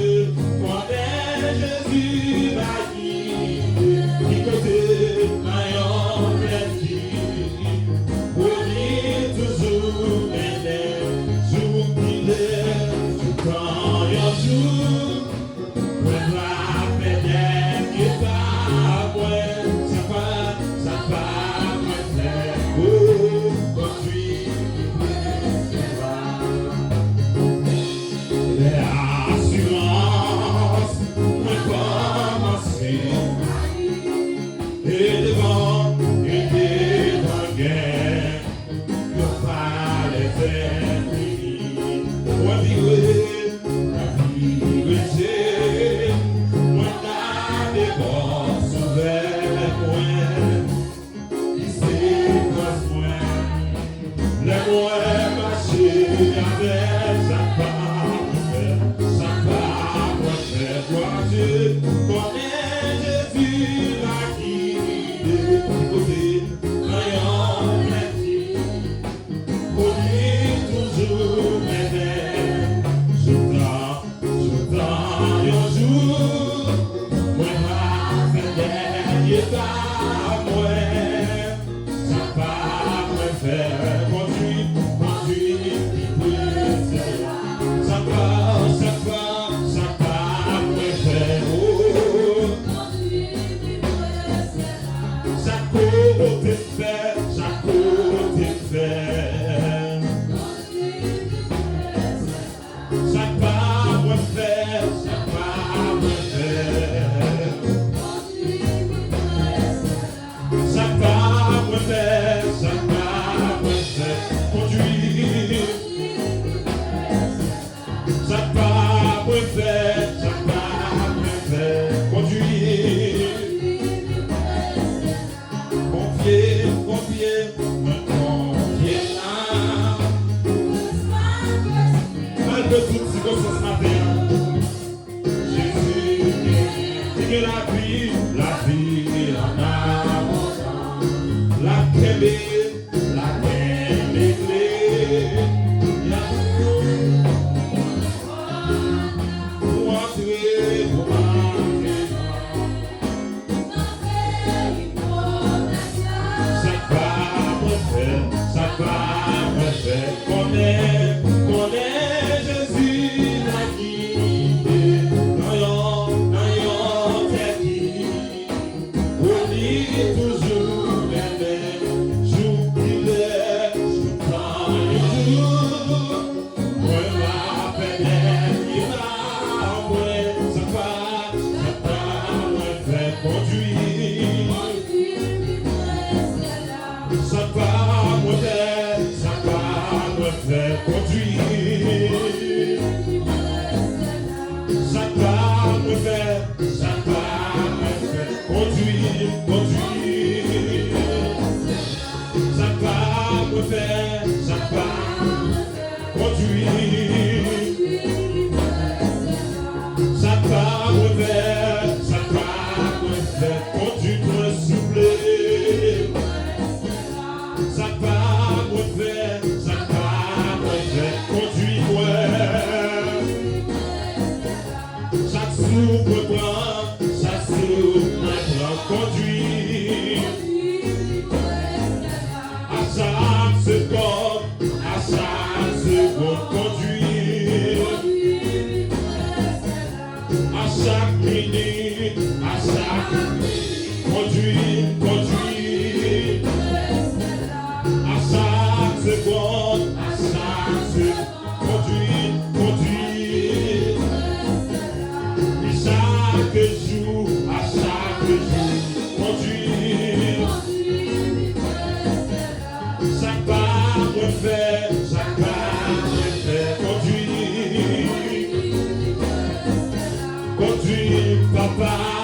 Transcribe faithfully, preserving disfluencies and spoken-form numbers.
Konnen Jezi va gide ki kote nan yon plèn ki pwomit toujou mennen. Jou ki lè, jou tan, yon jou, mwen va fè dènye pa mwen. Sa pa, sa pa mwen fè, o, kondwi ki prese la. Lè asirans mwen kòmanse, e devan, e devan gen yon palè fèmini. Mwen vire, mwen vire je mwen, gade bò Sovè mwen. Li se fòs mwen. Lè mwen mache avè l, sa k pa mwen fè, sa k pa mwen fè. Glwa a Dye, konnen Jezi va gide ki kote nan yon plèn ki pwomit toujou mennen. Joutan, joutan yon jou, mwen va fè dènye pa mwen. Sa pa mwen fè, kondwi, kondwi ki prese la. Sa pa, sa pa, sa pa mwen fè, o. Sa kote fè, sa kote fè. Sa pa mwen fè, sa pa mwen fè. Sa pa mwen fè, sa pa mwen fè. Kondwi. Sa pa mwen fè, sa pa mwen fè. Kondwi. Konfye, konfye, mwen konfye m. Malgre tout sikonstans maten an, Jezi gen, li gen lavi, lavi an abondans. L ap kenbe, l ap kenbe kle. Y ap pou antre, pou antre. Sa k pa mwen fè, sa k pa mwen fè. Konnen, konnen Jezi va gide nan yon, nan yon tè ki pwomit toujou mennen. Jou ki lè, jou tan, yon jou. Mwen va fè dènye pa mwen, sa pa, sa pa mwen fè, kondwi. Sa pa mwen fè, sa pa mwen fè, kondwi. Sa pa mwen fè, sa pa mwen fè, kondwi, kondwi. Sa pa mwen fè, sa pa mwen fè, kondwi. Sa pa mwen fè, sa pa mwen fè, kondwi mwen souple. Sa pa mwen fè, sa pa mwen fè, kondwi mwen. Chak souf mwen pran, chak souf mwen pran, kondwi. A chak segonn, a chak segonn, kondwi. A chak minit, a chak minit, kondwi, kondwi. A chak segonn, a chak segonn. Kondwi, kondwi. Chak jou, a chak jou, kondwi. Sa k pa mwen fè, sa k pa mwen fè, kondwi. Kondwi, papa.